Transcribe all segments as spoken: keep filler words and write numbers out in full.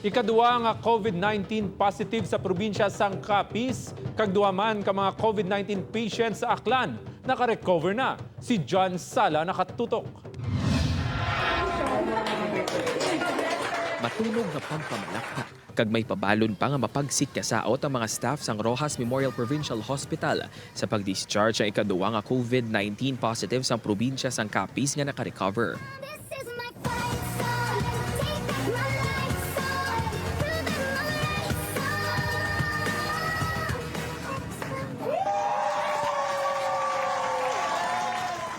Ikaduha nga COVID nineteen positive sa probinsya sang Capiz, kag duha man ka mga COVID nineteen patients sa Aklan nakarecover na. Si John Sala nakatutok. Matunog nga pagpamalakpak, kag may pabalon pa nga mapagsikkasaot ang mga staff sang Roxas Memorial Provincial Hospital sa pag-discharge ang ikaduha nga COVID nineteen positive sang probinsya sang Capiz nga nakarecover.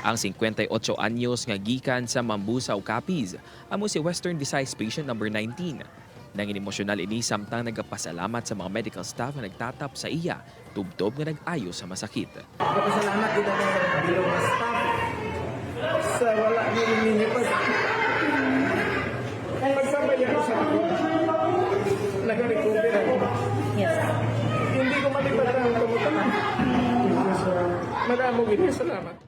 Ang singkwenta y otso anyos nga gikan sa Mambusao, Capiz, amo si Western Visayas patient number nineteen. Nangin emosyonal ini samtang nagapasalamat sa mga medical staff nga nagtatap sa iya tubtob nga nag-ayo sa masakit. Nagapasalamat kita sa bilog nga staff sa wala ni ninyo pag pagsabay ako sa ako. Nag-recover ako. Yes. Hindi ko malipatan ang kamutan. Madamo gini, salamat.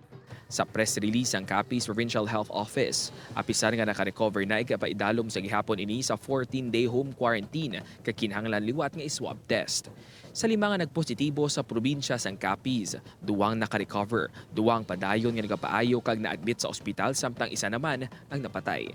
Sa press release sang Capiz Provincial Health Office, apisar nga naka-recover na, igapaidalom sa gihapon ini sa fourteen-day home quarantine kag kinahanglan liwat nga i-swab test. Sa lima nga nagpositibo sa probinsya sang Capiz, duwang naka-recover, duwang padayon nga nagapaayo kag na-admit sa ospital samtang isa naman ang napatay.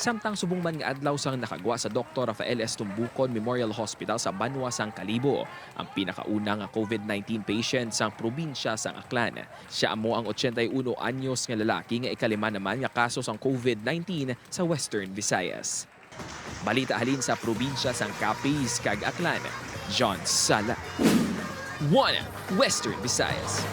Samtang subong man nga adlaw sang nakagwa sa Doktor Rafael S. Tumbucon Memorial Hospital sa banwa sang Kalibo ang pinakauna nga COVID nineteen patient sang probinsya sang Aklan. Sia amo ang ochenta y uno anyos nga lalaki nga ikalima naman nga kaso sang COVID nineteen sa Western Visayas. Balita halin sa probinsya sang Capiz kag Aklan, John Sala, One Western Visayas.